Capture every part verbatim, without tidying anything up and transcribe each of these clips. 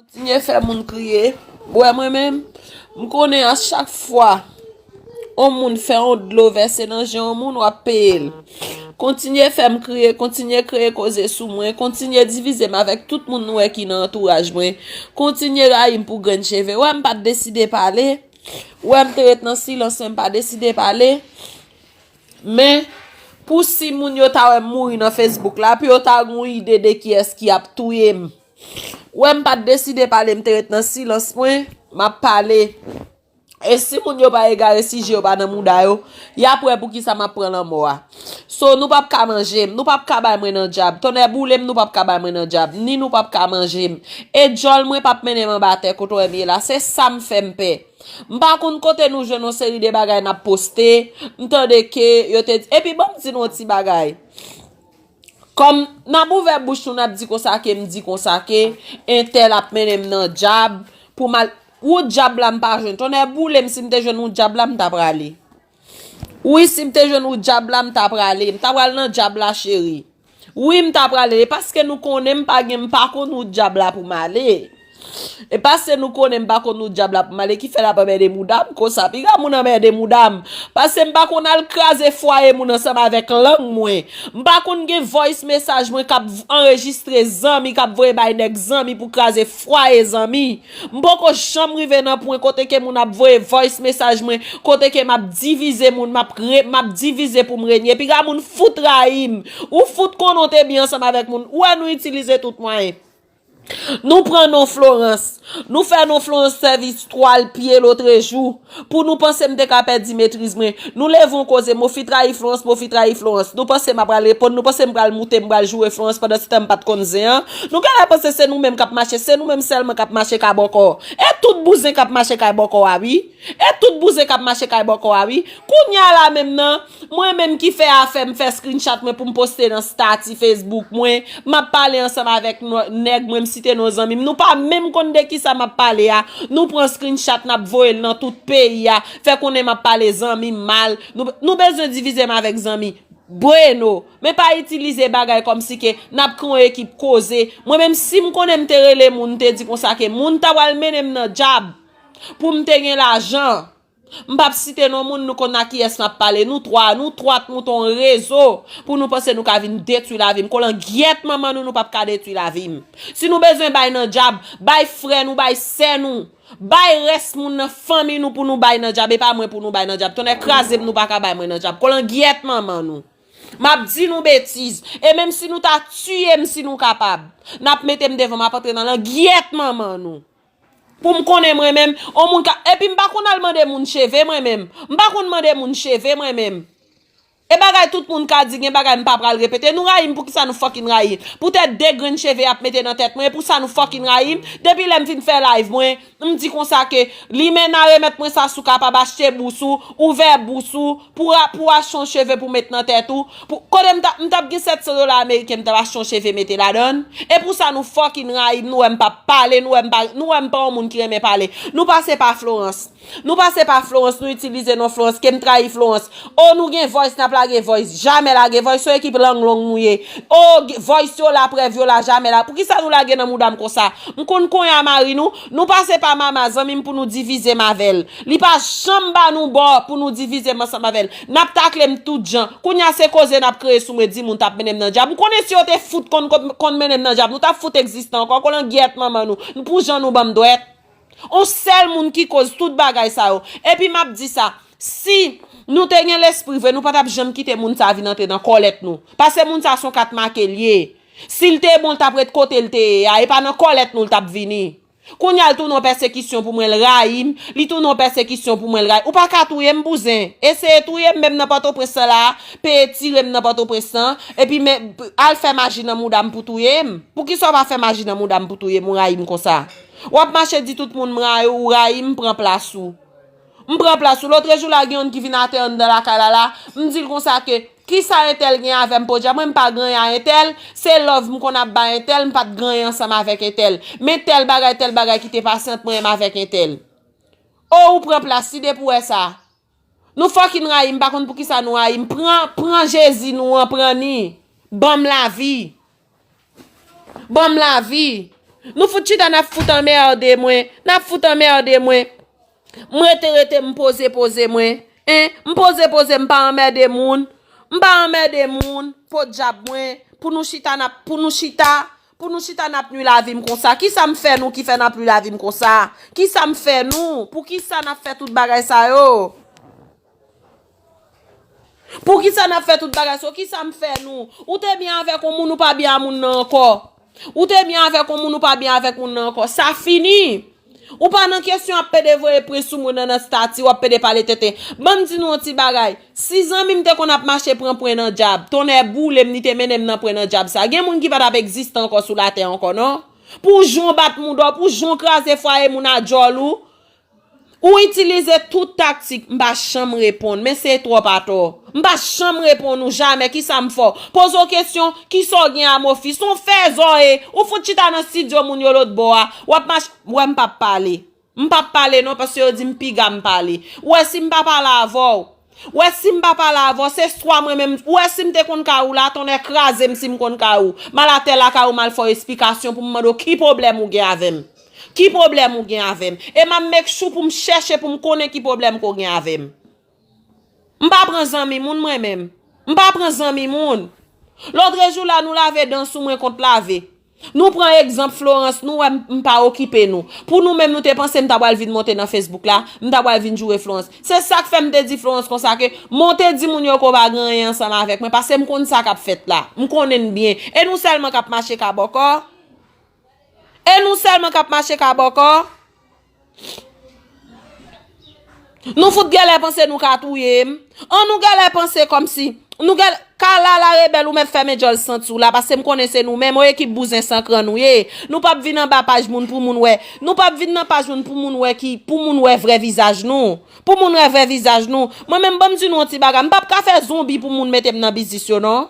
Kontinye fè moun kriye. Ou wè mwen menm, m konnen a chak fwa on moun fè on dlo vèse nan je on moun, w ap peye l. Kontinye fè m kriye, kontinye kreye koze sou mwen, kontinye divize m avèk tout moun ou wè ki nan antouraj mwen. Kontinye rayi m pou grenn cheve. Ou wè m pa t deside pale. Ou wè m te ret nan silans mwen, m pa deside pale. Men, pou si moun yo ta wè m mouri nan Facebook la, pou yo ta gen yon ide de kiyès ki ap touye m. Ou wè m pa t deside pale, m te ret nan silans mwen, m ap pale. E si moun yo pa egare, si je yo pa nan mouda yo, y ap wè poukisa m ap pran lanmò a. So, nou p ap ka manje m, nou p ap ka bay mwen nan djab. Tonnè boule m, nou p ap ka bay mwen nan djab, ni nou p ap ka manje m. E djòl mwen p ap mennen m anba tè kote w wè m ye la. Se sa m fè m pè. M pa konn kote nou jwenn yon seri de bagay n ap poste. M tande ke yo te di, epi ban m di nou yon ti bagay. Kòm n ap ouvè bouch nou, n ap di konsa ke m di konsa ke entèl ap mennen m nan djab pou m al. Ou djab la m pa jwenn. Tonnè boule m, si m te jwenn ou djab la, m ta prale. Wi, si m te jwenn ou djab la, m ta prale. M ta pral nan djab la, cheri. Wi, m ta prale. E paske nou konnen m pa gen, m pa konn ou djab la pou m ale. E paske nou konnen m pa konn ou djab la pou m ale, ki fè l ap anmède mouda m konsa. Piga moun anmède mouda m. Paske m pa konn al kraze fwaye moun ansanm avèk lang mwen. M pa konn gen voice mesaj mwen k ap v-, anrejistre zanmi, k ap voye bay nèg zanmi pou kraze fwaye zanmi. M poko janm rive nan pwen kote ke moun ap voye voice mesaj mwen, kote ke m ap divize moun, m ap re-, m ap divize pou m renye. Piga moun fout rayi m. Ou fout konnen w te byen ansanm avèk moun. Ou wè nou itilize tout mwayen. Nou pran non Florence. Nou fè non Florence sèvis twal pye lotrejou. Pou nou panse m te ka pèdi metriz mwen. Nou leve yon koze, Mofi trayi Florence, Mofi trayi Florence. Nou panse m ap pral reponn, nou panse m pral moute, m pral joure Florence pandan se tan m pa t konn zen an. Nou genlè panse se nou menm k ap mache, se nou menm sèlman k ap mache kay bòkò. E tout bouzen k ap mache kay bòkò a wi. E tout bouzen k ap mache kay bòkò a wi. Kounye a la menm nan, mwen menm ki fè afè m, fè screenshot mwen pou m poste nan stati Facebook mwen. M ap pale ansanm avèk nò-, nèg mwen, m site non zanmi m. Nou pa menm konn de kisa m ap pale a. Nou pran screenshot, n ap voye l nan tout peyi a. Fè konnen m ap pale zanmi m mal. Nou, nou bezwen divize m avèk zanmi. Bueno, men pa itilize bagay kòmsi ke n ap kreye yon ekip koze. Mwen menm, si m konnen m te rele moun, m te di konsa ke moun ta pral mennen m nan djab pou m te gen lajan. M p ap site non moun, nou konn a kiyès m ap pale. Nou twa, nou twa t monte yon rezo pou nou panse nou ka vin detwi lavi m. Kolangyèt manman nou, nou p ap ka detwi lavi m. Si nou bezwen bay nan djab, bay frè nou, bay sè nou, bay rès moun nan fanmi nou pou nou bay nan djab, e pa mwen pou nou bay nan djab. Tonnè kraze m, nou pa ka bay mwen nan djab. Kolangyèt manman nou. M ap di nou betiz. E menm si nou ta tiye m, si nou kapab, n ap mete m devan, m ap antre nan langyèt manman nou. Pou m konnen mwen menm, on moun ka, epi m pa konn al mande moun cheve mwen menm. M pa konn mande moun cheve mwen menm. E bagay tout moun ka di, gen bagay m pa pral repete. Nou rayi m, poukisa nou fucking rayi m? Poutèt de grenn cheve y ap mete nan tèt mwen, e pou sa nou fucking rayi m? Depi lè m fin fè live mwen, m di konsa ke limena remèt mwen sa si w kapab achte bous ou, ouvè bous ou, pou a-, pou achte yon cheve pou met nan tèt ou. Pou, kote m t ap, m t ap gen sèt san dola ameriken, m t ap achte yon cheve mete ladan l. E pou sa nou fucking rayi m, nou wè m p ap pale, nou wè m pa, nou wè m pa yon moun ki renmen pale. Nou pase pa Florence. Nou pase pa Florence, nou itilize non Florence, ke m trayi Florence. O, nou gen voice, n ap lage voice. Jamè lage voice, se yon ekip lang long nou ye. O, voice yo la, prèv yo la, jamè la. Poukisa nou lage nan mouda m konsa? M konn konyen a mari nou, nou pase pa mama, zanmi m, pou nou divize m avè l. Li pa janm ba nou bò pou nou divize m ansanm avè l. N ap takle m tout jan. Kounye a se koze n ap kreye sou mwen, di moun t ap mennen m nan djab. M konnen si yo te fout konn, konn, konn mennen m nan djab, nou t ap fout egziste ankò. Kolangyèt manman nou. Pou jan nou ban m dwèt. On sèl moun ki koz tout bagay sa yo. Epi m ap di sa, si nou te gen lespri vre, nou pa t ap janm kite moun sa vin antre nan kòlèt nou. Paske moun sa se yon kat make l ye. Si l te bon, l t ap ret kote l te ye a, e pa nan kòlèt nou l t ap vini. Kounye a l tounen yon pèsekisyon pou mwen, l rayi m, li tounen yon pèsekisyon pou mwen, l rayi. Ou pa ka touye m, bouzen. Eseye touye m, menm nan Pòtoprens lan la, peye tire m nan Pòtoprens lan, epi men, al fè maji nan mouda m pou touye m. Poukisa w pa fè maji nan mouda m pou touye m, ou rayi m konsa? W ap mache di tout moun m rayi w, ou rayi m, pran plas ou. M pran plas ou. Lotrejou la, gen youn ki vin atè anndan lakay la la. M di l konsa ke, kisa entèl gen avè m, podyab, mwen m pa gen anyen a entèl. Se love m konn ap bay entèl, m pa t gen anyen ansanm avèk entèl. Men tèl bagay, tèl bagay ki te pase ant mwen menm avèk entèl. O, ou pran plas li depi w wè sa. Nou fucking rayi m, m pa konn poukisa nou rayi m. Pran, pran Jezi nou an, pran ni. Ban m lavi. Ban m lavi. Nou fout chita n ap fout anmède mwen, n ap fout anmède mwen. M rete rete, m poze poze mwen. En, m poze poze, m pa anmède moun. M pa anmède moun. Podyab mwen, pou nou chita n ap, pou nou chita, pou nou chita n ap nwi lavi m konsa. Kisa m fè nou ki fè n ap nwi lavi m konsa? Kisa m fè nou? Poukisa n ap fè tout bagay sa yo? Poukisa n ap fè tout bagay sa yo? Kisa m fè nou? Ou te byen avèk yon moun, ou pa byen a moun nan ankò. Ou te byen avèk yon moun, ou pa byen avèk moun nan ankò. Sa fini. Ou pa nan kesyon ap pede voye prens sou moun nan, nan estati, w ap pede pale tenten. Ban m di nou yon ti bagay. Si zanmi m te konn ap mache pran pwen nan dyab, tonnè boule m, li te mennen m nan pwen nan dyab sa. Gen moun ki pa t ap egziste ankò sou latè ankò, non. Pou jan w bat mouda w, pou jan w kraze fwaye moun a djòl ou, ou itilize tout taktik, m pa janm reponn, men se twòp atò. M pa janm reponn ou jamè, kisa m fè w? Poze w kesyon, kisa w gen a Mofi? Se yon fèzè w ye, ou fout chita nan estidyo moun yo lòtbò a, w ap mache, w wè m p ap pale. M p ap pale non, paske yo di m piga m pale. Ou wè si m pa pale avè w, ou wè si m pa pale avè w, se swa mwen menm, ou wè si m te konn kay ou la, tonnè kraze m si m konn kay ou. M al atè lakay ou, m al fè w esplikasyon pou m mande w ki pwoblèm ou gen avè m. Ki pwoblèm ou gen avè m? E m ap make sure pou m chèche pou m konnen ki pwoblèm ke w gen avè m. M pa pran zanmi moun mwen menm. M pa pran zanmi moun. Lòtrejou la, nou lave dan sou mwen kont lave. Nou pran egzanp Florence, nou wè m, m pa okipe nou. Pou nou menm, nou te panse m ta pral vin monte nan Facebook la, m ta pral vin joure Florence. Se sa k fè m te di Florence konsa ke monte di moun yo ke w pa gen anyen ansanm avèk mwen, paske m konn sa k ap fèt la. M konnen n byen. E nou sèlman k ap mache ka bòkò? E nou sèlman k ap mache ka bòkò? Nou fout gèlè panse nou ka touye m. An nou gèlè panse kòmsi nou gèlè, Kala la rebèl, ou mèt fèmen djòl santi w la, paske m konnen se nou menm, yon ekip bouzen san kran nou ye. Nou p ap vin anba paj moun pou moun wè. Nou p ap vin nan paj moun pou moun wè ki, pou moun wè vrè vizaj nou. Pou moun wè vrè vizaj nou. Mwen menm, ban m di nou yon ti bagay, m p ap ka fè zonbi pou moun mete m nan biznis yo non.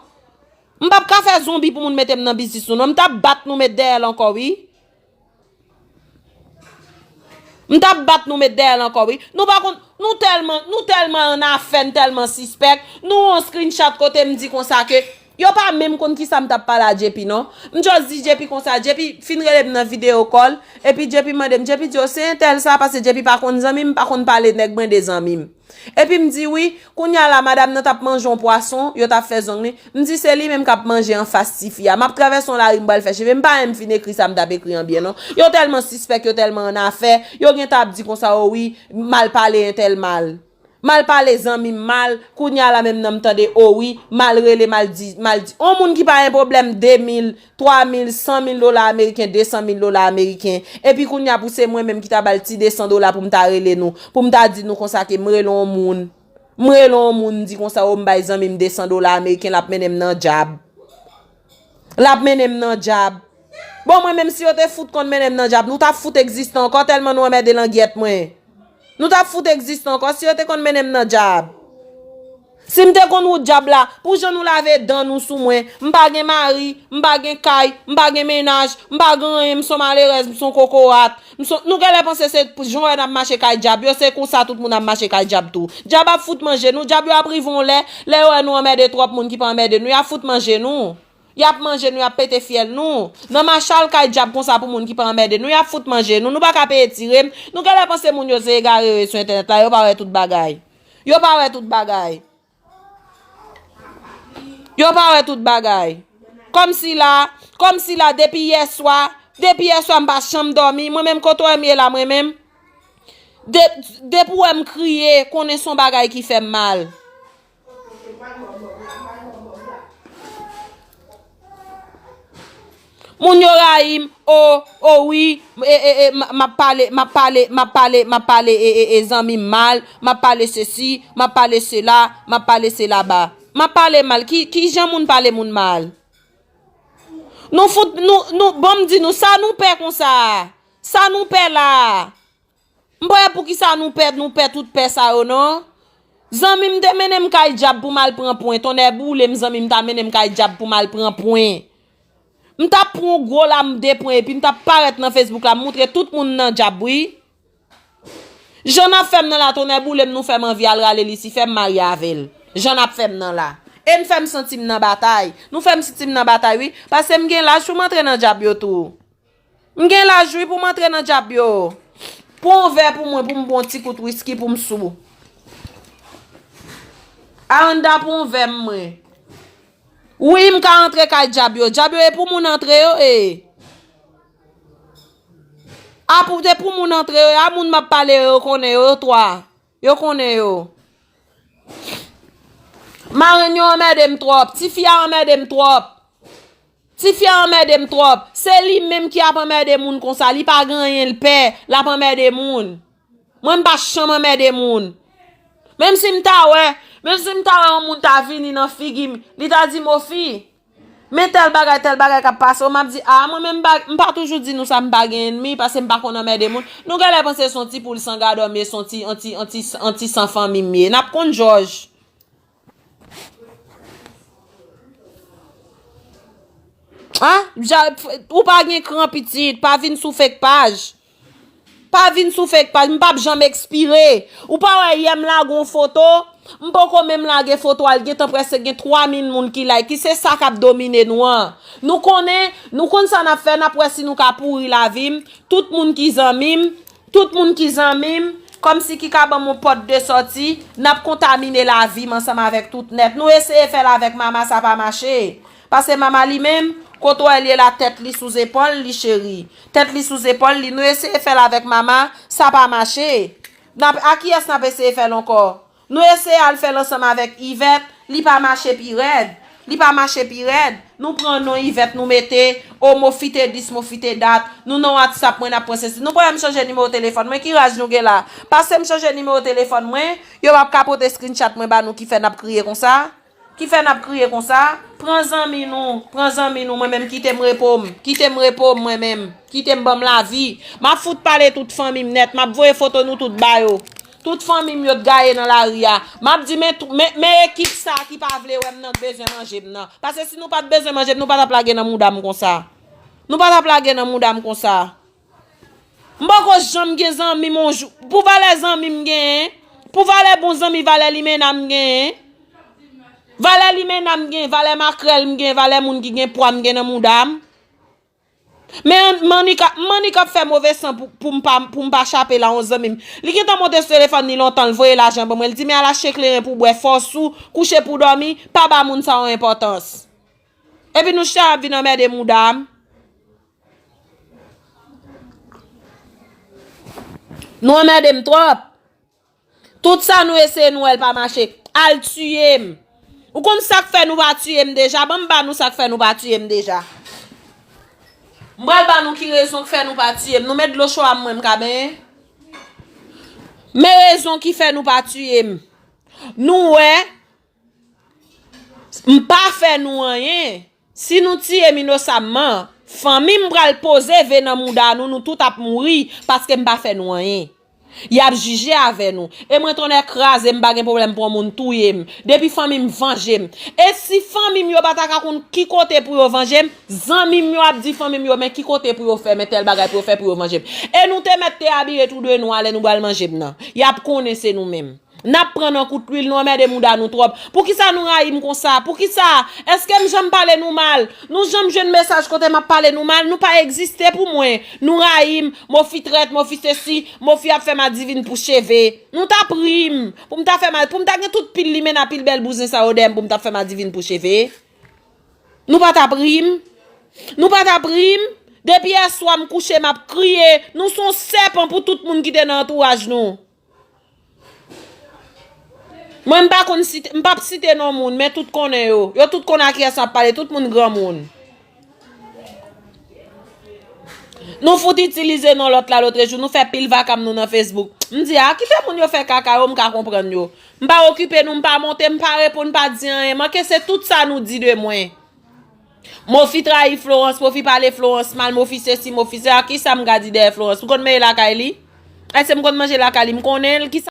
M p ap ka fè zonbi pou moun mete m nan biznis nou non. M t ap bat nou met dèyè l ankò wi. M t ap bat nou met dèyè l ankò wi. Nou pa konn, nou tèlman, nou tèlman annafè, n tèlman sispèk. Nou yon screenshot kote m di konsa ke yo pa menm konn kisa m t ap pale a J P non. M just di J P konsa, J P fin rele m nan video call, epi J P mande m, J P di yo se entèl sa, paske J P pa konn zanmi m, m pa konn pale nèg mwen de zanmi m. Epi m di wi, kounye a la madanm nan t ap manje yon pwason, yo t ap fè zong li. M di se li menm k ap manje anfas tifi a. M ap travèse yon lari, m pral fè cheve. M pa menm fin ekri sa m t ap ekri an byen non. Yo tèlman sispèk, yo tèlman annafè, yo gentan ap di konsa o wi, m al pale entèl mal. M al pale zanmi m mal, kounye a la menm nan m tande o wi, m al rele, m al di, m al di. On moun ki pa gen pwoblèm de mil, twa mil, san mil dola ameriken, de san mil dola ameriken. Epi kounye a pou se mwen menm ki ta ba l ti de san dola pou m ta rele nou, pou m ta di nou konsa ke m rele yon moun. M rele yon moun, m di konsa o m bay zanmi m de san dola ameriken, l ap mennen m nan dyab. L ap mennen m nan dyab. Bon mwen menm si yo te fout konn mennen m nan dyab, nou t ap fout egziste ankò tèlman nou anmède langyèt mwen. Nou t ap fout egziste ankò si yo te konn mennen m nan dyab. Si m te konn wout dyab la, pou jan nou lave dan nou sou mwen, m pa gen mari, m pa gen kay, m pa gen mennaj, m pa gen anyen, m se yon malerèz, m se yon kokorat, m se, nou genlè panse se jan w wè n ap mache kay dyab yo, se konsa tout moun ap mache kay dyab tou. Dyab ap fout manje nou, dyab yo ap rive yon lè, lè yo wè nou anmède twòp moun ki pa anmède nou, y ap fout manje nou. Y ap manje nou, y ap pete fyèl nou. Nan mache al kay dyab konsa pou moun ki pa anmède nou, y ap fout manje nou. Nou pa ka peye ti rem. Nou genlè panse moun yo se egare yo ye sou entènèt la, yo pa wè tout bagay. Yo pa wè tout bagay. Yo pa wè tout bagay. Kòmsi la, kòmsi la depi yèswa, depi yèswa m pa janm dòmi. Mwen menm kote w wè m ye la mwen menm. De, depi w wè m kriye, konnen se yon bagay ki fè m mal. Moun yo rayi m, o, o wi, e, e, e, m, m ap pale, m ap pale, m ap pale, m ap pale, e, e, e, zanmi m mal, m ap pale sesi, m ap pale sela, m ap pale sela ba. M ap pale mal, ki, ki jan moun pale moun mal? Nou fout, nou, nou, ban m di nou, sa nou pè konsa a? Sa nou pè la a? M pa wè poukisa nou pè, nou pè tout pè sa yo non. Zanmi m te mennen m kay dyab pou m al pran pwen. Tonnè boule m, zanmi m ta mennen m kay dyab pou m al pran pwen. M t ap pran yon gwo lam de pwen epi m t ap parèt nan Facebook la, m moutre tout moun nan dyab wi. Jan n ap fè m nan la, tonnè boule m, nou fè m anvi al rale Lisifè, m marye avè l. Jan n ap fè m nan la. E n fè m santi m nan batay. Nou fè m santi m nan batay wi. Paske m gen laj pou m antre nan dyab yo tou. M gen laj wi pou m antre nan djab yo. Pran yon vè pou mwen, pou m bon ti kout wiski pou m sou. Aranda, pran yon vè mwen. Wi, m ka antre kay djab yo. Djab yo e pou moun antre yo e. A pou te pou moun antre yo, a moun m ap pale yo, yo konnen yo, yo twa. Yo konnen yo. Marenn yo anmède m twòp. Tifi a anmède m twòp. Tifi a anmède m twòp. Se li menm ki ap anmède moun konsa. Li pa gen anyen l pè. L ap anmède moun. Mwen m pa janm anmède moun. Menm si m ta wè, menm si m ta wè yon moun ta vini nan figi m, li ta di m, Mofi, men tèl bagay, tèl bagay k ap pase w, m ap di, a, mwen menm m pa, m pa toujou di nou sa, m pa gen ènmi, paske m pa konn anmède moun. Nou genlè panse se yon ti poul san gadò, men se yon ti, yon ti, yon ti, yon ti san fanmi m ye. N ap konn jòj. An? Ja, ou pa gen kran pitit, pa vin sou fake paj. Pa vin sou fake paj, m p ap janm ekspire. Ou pa wè yè m lage yon foto? M poko menm lage foto a, l gentan prèske gen twa mil moun ki like. Ki se sa k ap domine nou an. Nou konnen, nou konn sa n ap fè, n ap wè si nou ka pouri lavi m. Tout moun ki zanmi m, tout moun ki zanmi m, kòmsi ki ka ban m yon pòt de sòti, n ap kontamine lavi m ansanm avèk tout nèt. Nou eseye fè l avèk Mama, sa pa mache. Paske Mama li menm, kote w wè l ye la, tèt li sou zepòl li, cheri. Tèt li sou zepòl li. Nou eseye fè l avèk Mama, sa pa mache. N ap, a kiyès n ap eseye fè l ankò? Nou eseye al fè l ansanm avèk Ivèt, li pa mache pi rèd. Li pa mache pi rèd. Nou pran non Ivèt, nou mete, o Mofi te dis, Mofi te dat. Nou nan WhatsApp mwen, n ap pran sesi. Nou pa wè m chanje nimewo telefòn mwen, ki raj nou gen la? Pase m chanje nimewo telefòn mwen, yo p ap ka pote screenshot mwen ba nou ki fè n ap kriye konsa. Ki fè n ap kriye konsa? Pran zanmi nou, pran zanmi nou, mwen menm kite m repo m, kite m repo m mwen menm, kite m ban m lavi. M ap fout pale tout fanmi m nèt, m ap voye foto nou tout ba yo. Tout fanmi m yo t gaye nan lari a. M ap di, men, men, men ekip sa ki pa vle wè m nan k bezwen manje m nan. Paske si nou pa t bezwen manje m, nou pa t ap lage nan mouda m konsa. Nou pa t ap lage nan mouda m konsa. M poko janm gen zanmi m yon jou. Pou valè zanmi m genyen, pou valè bon zanmi, valè limena m genyen, valè limena m genyen, valè makrèl m genyen, valè moun ki gen pwa m gen nan mouda m. Men Manik ap, Manik ap fè move san pou, pou m pa, pou m pa chape la yon zanmi m. Li gentan monte sou telefòn li lontan, l voye lajan ban mwen. Li di, men al achte kleren pou bwè, fò w sou, kouche pou dòmi, pa ba moun sa yon enpòtans. Epi nou chita ap vin anmède mouda m. Nou anmède m twòp. Tout sa nou eseye, nou wè l pa mache. Al tiye m. Ou konn sa k fè nou pa tiye m deja? Ban m ba nou sa k fè nou pa tiye m deja. M pral ba nou ki rezon k fè nou pa tiye m. Nou met dlo cho a m, mwen m ka benyen. Men rezon ki fè nou pa tiye m. Nou wè, m pa fè nou anyen. Si nou tiye m inosamman, fanmi m pral poze ve nan mouda nou, nou tout ap mouri, paske m pa fè nou anyen. Y ap jije avè nou. E mwen, tonnè kraze, m pa gen pwoblèm pou yon moun touye m. Depi fanmi m vanje m. E si fanmi m yo pa ta ka konn ki kote pou yo vanje m, zanmi m yo ap di fanmi m yo, men ki kote pou yo fè, men tèl bagay pou yo fè pou yo vanje m. E nou te mèt te abiye tou de nwa lè nou pral manje m nan. Y ap konnen se nou menm. N ap pran nan kout lwil, nou anmède mouda nou twòp. Poukisa nou rayi m konsa? Poukisa? Èske m janm pale nou mal? Nou janm jwenn mesaj kote m ap pale nou mal? Nou pa egziste pou mwen. Nou rayi m. Mofi trèt, Mofi sesi, Mofi ap fè madivin pou cheve. Nou t ap ri m. Pou m ta fè ma-, pou m ta gen tout pil limena, pil bèl bouzen sa yo dèyè m, pou m t ap fè madivin pou cheve. Nou pa t ap ri m. Nou pa t ap ri m. Depi yèswa m kouche, m ap kriye. Nou se yon sèpan pou tout moun ki te nan antouraj nou. Mwen, m pa konn site, m p ap site non moun, men tout konnen yo. Yo tout konn a kiyès m ap pale, tout moun granmoun. Nou fout itilize non lòt la lotrejou, nou fè pil vakam nou nan Facebook. M di, a, kite moun yo fè kaka yo, m ka konprann yo. M pa okipe nou, m pa monte, m pa reponn, m pa di anyen. M anke se tout sa nou di de mwen. Mofi trayi Florence, Mofi pale Florence mal, Mofi sesi, Mofi sela. Kisa m ka di dèyè Florence? M konn meye lakay li? Èske m konn manje lakay li? M konnen l? Kisa